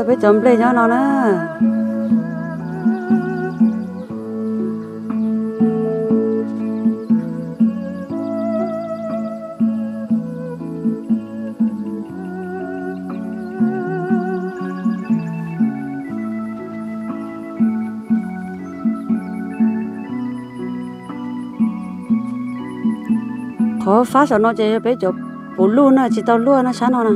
Peb cov nplej nyob no na. Qhov fab saum no ces yog peb cov puv luj na, tsis tau luaj na, sab no na.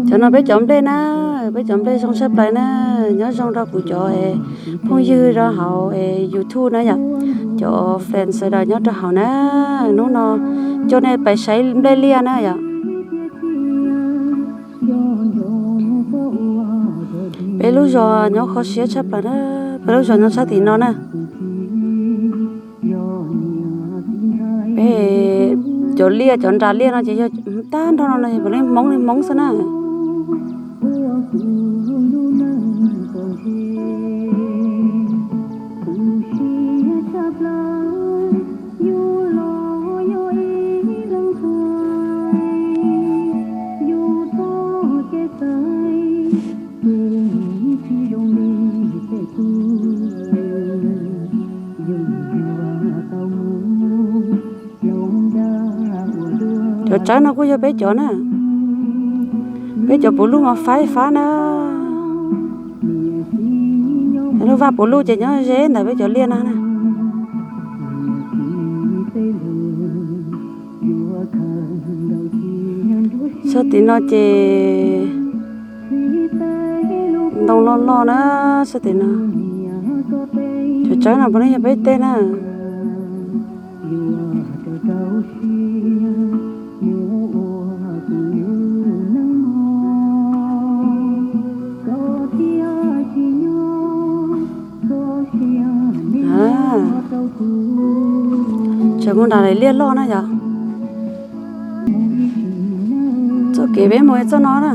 Cov no peb cov nplej na, peb cov nplej zoo tshaj plaws na, nyob zoo rau kuv cov phooj ywg rau hauv YouTube na yom, cov fans sawv daws nyob rau hauv na. Hnub no coj nej pais saib nplej liaj na yom. Peb lub zos nyob kho siab tshaj plaws na, peb lub zos nyob sab tim no na. Peb cov liaj, cov nras liaj no ces yog tag nrho no puav leej Hmoob li Hmoob xwb na. Cov tsawb no kuj yog peb cov na, peb cov puv luj mas faib fab na. Lub vaj puv luj ces nyob ze ntawm peb cov liaj no na. Sab tim no ces ntoo loj loj na, sab tim no. Cov tsawb no puav leej yog peb tej na. Tseem mus nram liaj loj na yom. Txoj kev peb mus txoj no na.